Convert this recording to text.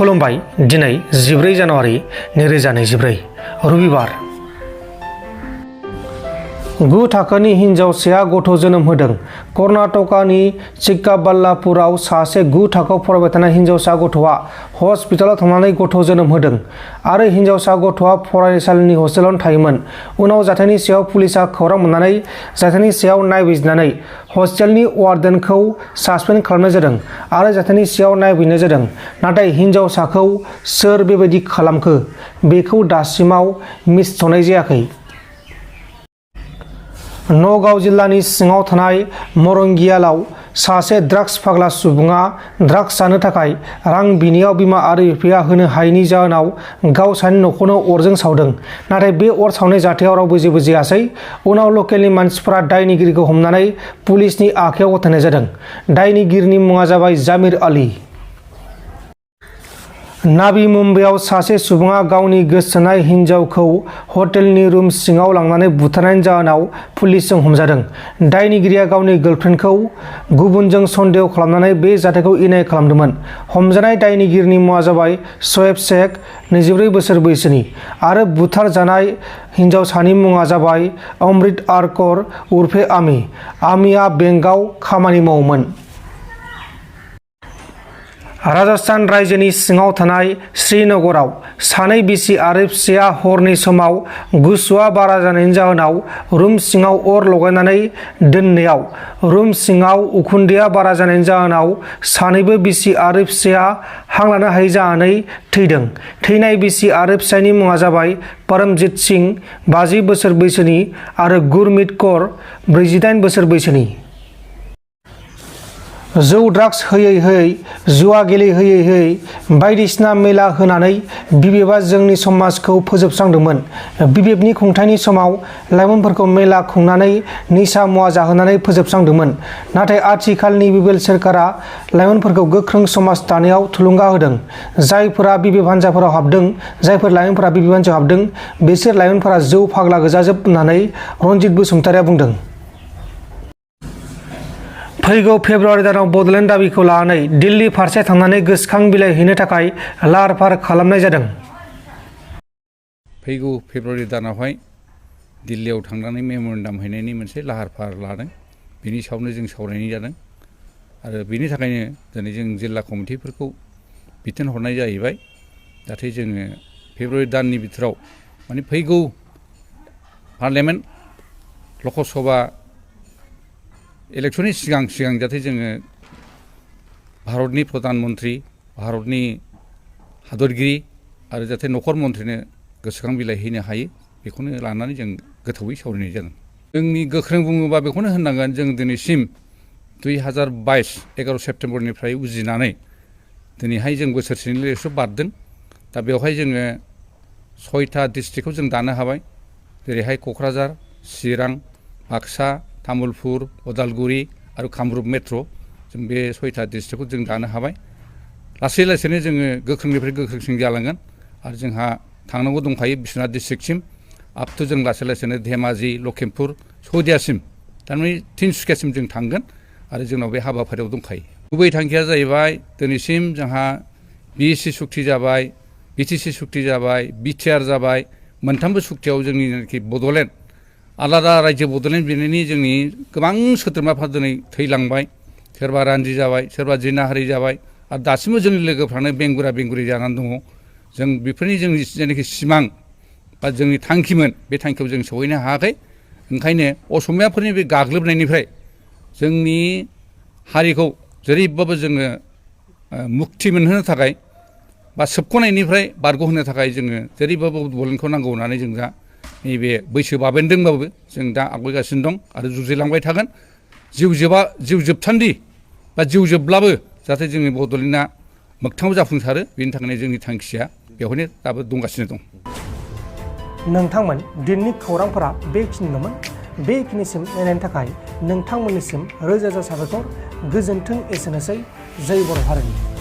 खुलुमबाय। दिनै 14 जानुवारि 2024 रबिबार। 9 थाखोनि हिनजावसाया गथ' जोनोम होदों। कर्नाटकनि चिक्काबाल्लापुराव सासे 9 थाखोआव फरायबाय थानाय हिनजावसा गथ'आ हस्पिटालाव थांनानै गथ' जोनोम होदों आरो हिनजावसा गथ'आ फरायसालिनि हस्टेलावनो थायोमोन। उनाव जाथायनि सायाव पुलिसआ खौरां मोननानै जाथायनि सायाव नायबिजिरनानै हस्टेलनि वार्डेनखौ सासपेन्ड खालामनाय जादों आरो जाथायनि सायाव नायबिजिरनाय जादों। नाथाय हिनजावसाखौ सोर बेबायदि खालामखो बेखौ दासिमाव मिथिथ'नाय जायाखै। नगाव जिल्लानि सिङाव थानाय मरंगियालाव सासे ड्राग्स फाग्ला सुबुङा ड्राग्स जानो थाखाय रां बिनायाव बिमा आरो बिफाया होनो हायैनि जाहोनाव गावसानि न'खौनो अरजों सावदों। नाथाय बे अर सावनाय जाथायाव रावबो जेबो जायासै। उनाव लकेलनि मानसिफोरा दायनिगिरिखौ हमनानै पुलिसनि आखायाव गथायनाय जादों। दायनिगिरिनि मुङा जाबाय जामिर आली। नावी मुम्बाइआव सासे सुबुङा गावनि गोसथोनाय हिन्जावखौ हटेलनि रुम सिङाव लांनानै बुथारनायनि जाहोनाव पुलिसजों हमजादों। दायनिगिरिया गावनि गार्लफ्रेन्डखौ गुबुनजों सन्देह खालामनानै बे जाथायखौ इनाय खालामदोंमोन। हमजानाय दायनिगिरिनि मुङा जाबाय शोएब शेख, 24 बोसोर बैसोनि, आरो बुथारजानाय हिन्जावसानि मुङा जाबाय अमृत आर कौर उर्फे आमी। आमीआ बेंकआव खामानि मावोमोन। राजस्थान रायजोनि सिङाव थानाय श्रीनगराव सानै बिसि आरो फिसाया हरनि समाव गुसुआ बारा जानायनि जाहोनाव रुम सिङाव अर लगायनानै दोननायाव रुम सिङाव उखुन्दैआ बारा जानायनि जाहोनाव सानैबो बिसि आरो फिसाया हां लानो हायै जानानै थैदों। थैनाय बिसि आरो फिसायनि मुङा जाबाय परमजीत सिंह, 50 बोसोर बैसोनि, आरो गुरमीत कौर, 48 बोसोर बैसोनि। जौ ड्राग्स होयै होयै, जुवा गेलेहोयै होयै, बायदिसिना मेला होनानै बिबेबा जोंनि समाजखौ फोजोबस्रांदोंमोन। बिबेबनि खुंथायनि समाव लाइमोनफोरखौ मेला खुंनानै निसा मुवा जाहोनानै फोजोबस्रांदोंमोन। नाथाय आथिखालनि बिबेल सोरखारा लाइमोनफोरखौ गोख्रों समाज दानायाव थुलुंगा होदों। जायफोरा बिबेब हान्जाफोराव हाबदों, जायफोर लाइमोनफोरा बिबेब हान्जायाव हाबदों, बिसोर लाइमोनफोरा जौ फाग्ला गोजाजोब होननानै रनजित बसुमतारिया बुंदों। फैगौ फेब्रुवारि दानाव बड'लेण्ड दाबिखौ लानानै दिल्ली फारसे थांनानै गोसोखां बिलाइ हैनो थाखाय लाहार फाहार खालामनाय जादों। फैगौ फेब्रुवारि दानावहाय दिल्लीयाव थांनानै मेम'रेन्डाम हैनायनि मोनसे लाहार फाहार लादों। बेनि सायावनो जों सावरायनाय जादों आरो बेनि थाखायनो दिनै जों जिल्ला कमिटिफोरखौ बिथोन हरनाय जाहैबाय जाहाथे जोङो फेब्रुवारि दाननि बिथोराव माने फैगौ पार्लियामेन्ट लकसभा इलेक्सननि सिगां जाहाथे जोङो भारतनि प्रधान मन्त्रि, भारतनि हादरगिरि आरो जाहाथे नखर मन्थ्रिनो गोसोखां बिलाइ हैनो हायो बेखौनो लानानै जों गोथौयै सावरायनाय जादों। जोंनि गोख्रों बुङोबा बेखौनो होननांगोन जों दिनैसिम 2022 11 सेप्तेम्बरनिफ्राय उजिनानै दिनैहाय जों बोसोरसेनि लेसो बारदों। दा बेवहाय जोङो 6था डिस्ट्रिक्टखौ जों दानो हाबाय। जेरैहाय क'क्राझार, चिरां, बाक्सा, तामुलपुर, उदालगुरि आरो कामरुप मेट्र' जों बे 6था डिस्ट्रिक्टखौ जों दानो हाबाय। लासै लासैनो जोङो गोख्रोंनिफ्राय गोख्रोंसिन जालांगोन आरो जोंहा थांनांगौ दंखायो बिश्वनाथ डिस्ट्रिक्टसिम, आपटु जों लासै लासैनो धेमाजि, लखिमपुर, शदियासिम, थारमाने तिनसुकियासिम जों थांगोन आरो जोंनाव बे हाबाफारियाव दंखायो। गुबै थांखिया जाहैबाय दिनैसिम जोंहा BSc सुक्ति जाबाय, BTC सुक्ति जाबाय, BTR जाबाय। मोनथामबो सुक्तियाव जोंनिखि बड'लेण्ड आलादा रायजो बड'लेण्ड बिनायनि जोंनि गोबां सोद्रोमाफ्रा दिनै थैलांबाय, सोरबा रान्दि जाबाय, सोरबा जिनाहारि जाबाय आरो दासिमबो जोंनि लोगोफ्रानो बेंगुरा बेंगुरि जानानै दङ। जों बेफोरनि जोंनि जेनाखि सिमां बा जोंनि थांखिमोन बे थांखियाव जों सहैनो हायाखै। ओंखायनो असमियाफोरनि बे गाग्लोबनायनिफ्राय जोंनि हारिखौ जेरैबाबो जोङो मुक्ति मोनहोनो थाखाय बा सोबख'नायनिफ्राय बारग'होनो थाखाय जोङो जेरैबाबो बड'लेण्डखौ नांगौ होननानै जों दा नैबे बैसो बाबेनदोंबाबो जों दा आवगायगासिनो दं आरो जुजिलांबाय थागोन। जिउ जोबसान्दि बा जिउ जोबब्लाबो जाहाथे जोंनि बड'लेण्डआ मोगथाङाव जाफुंसारो बेनि थाखायनो जोंनि थांखिया बेवहायनो दाबो दंगासिनो दं। नोंथांमोन दिनैनि खौरांफोरा बेखिनिल'मोन। बेखिनिसिम नायनायनि थाखाय नोंथांमोननिसिम रोजा रोजा साबायखर। गोजोन्थों। एसेनोसै। जय बर' हारिनि।